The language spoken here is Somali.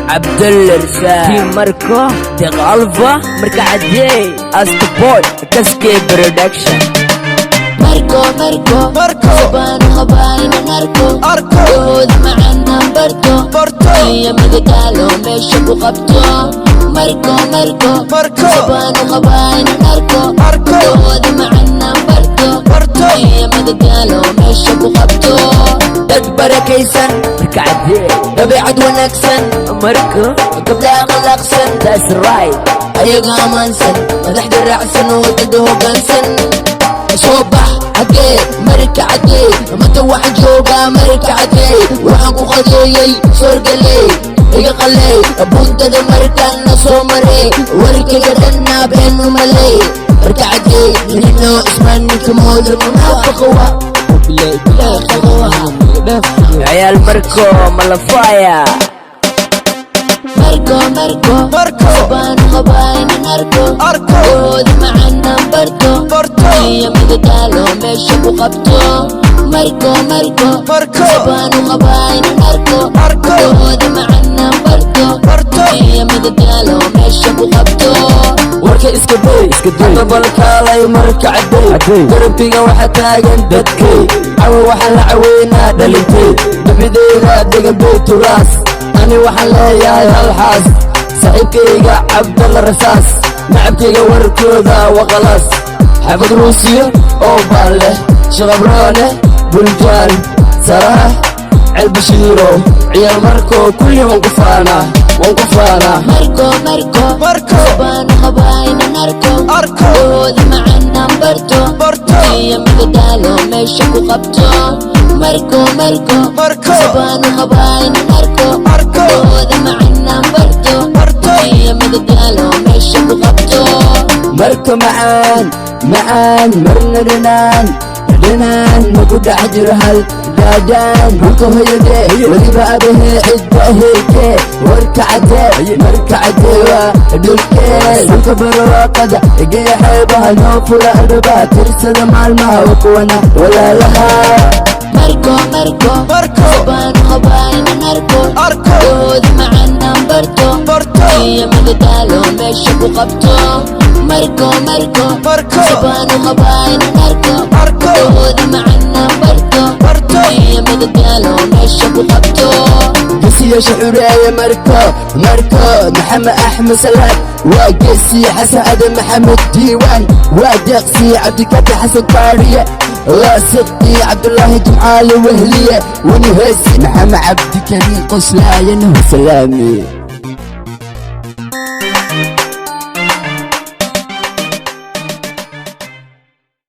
Cabdulla Risaa, Team Marko, Deq Alfa, Marka Cadey, Astaboy, Kaskey Production. Marko, Marko, Marko. Sabaan qabaa inaan arko. Arko. Dood macanaan barto. Barto. Iyo madadaalo meesha ku qabto. Marko, Marko, Marko. Sabaan qabaa inaan arko. Arko. Dood macanaan barto. Barto. Iyo madadaalo meesha ku qabto. Dad barakaysan. Marka Cadey. Dabeecad wanaagsan. Marko. Gabdhaha akhlaaqsan. That's right. Ayaga ammaansan, madaxda raacsan, wadada hoggaansan. Soo bax xaggee? Marka Cadey. Mata waxaan joogaa Marka Cadey. Waxaan ku qadeeyey soorgaley, iga qaley buntada markaan la soo maray. Warkayga dhanna been umaley. Marka Cadey nino ismaan ninka mooda munaafaqa wa. Ciyaal Marko Malafaya. Marko, Marko, Marko. Sabaan qabaa inaan arko. Arko. Dood macanaan barto. Barto. Iyo madadaalo meesha ku qabto. Marko, Marko, Marko. Sabaan qabaa inaan arko. Arko. Dood macanaan barto. Barto. Iyo madadaalo meesha ku qabto. Warka iska day. Iska day. Dabalkaalay Marka Cadey. Cadey. Garabkiga waxaa taagan dadkay. Cawa waxaan la caweynaa dhalintay dabideeda degan Beyturaas. Ani waxaan leeyahay hal xaas, saaxiibkayga Cabdalla Rasaas. Nacabkayga warkooda waqalaas. Xabad Ruusiya oo baan leh, Shaqabroone, Buljaan, Saraha, Celbashiiro. Ciyaal Markoo kulli waan ku faanaa, waan ku faanaa. Marko, Marko, Marko. Sabaan qabaa inaan arko. Arko. Dood macanaan barto. Barto. Iyo madadaalo meesha ku qabto. Marko, Marko, Marko. Sabaan qabaa inaan arko. Arko. Dood macanaan barto. Barto. Iyo madadaalo meesha ku qabto. Marka macaan macaan, marna dhanaan dhanaan, maku dhex jiro hal gaadhaan. Dhulka hoyade weliba abahe cidda heeke. Warka Cadee, Marka Cadee waa dhulkee, dhulka barwaaqada. Igee xeebaha noo fura albabaha, tirsada maalmaha wa kuwana walaalaha. Marko, Marko, Marko. Sabaan qabaa inaan arko. Arko. Dood macanaan barto. Barto. Iyo madadaalo meesha ku qabto. Marko, Marko, Marko. Sabaan qabaa inaan arko. Arko. Dood macanaan barto. Barto. Iyo madadaalo meesha ku qabto. Gesiyaasha xureeye Marko, Marko Maxamed Axmed Salaad waa gesi. Xasan Adan Maxamed Diiwaan waa deeqsi. Cabdikaafi Xasan Kaariye waa siqi. Cabdulaahi Jimcaale Wehliye wani heesi. Maxamed Cabdikariin qoslaayana salaami.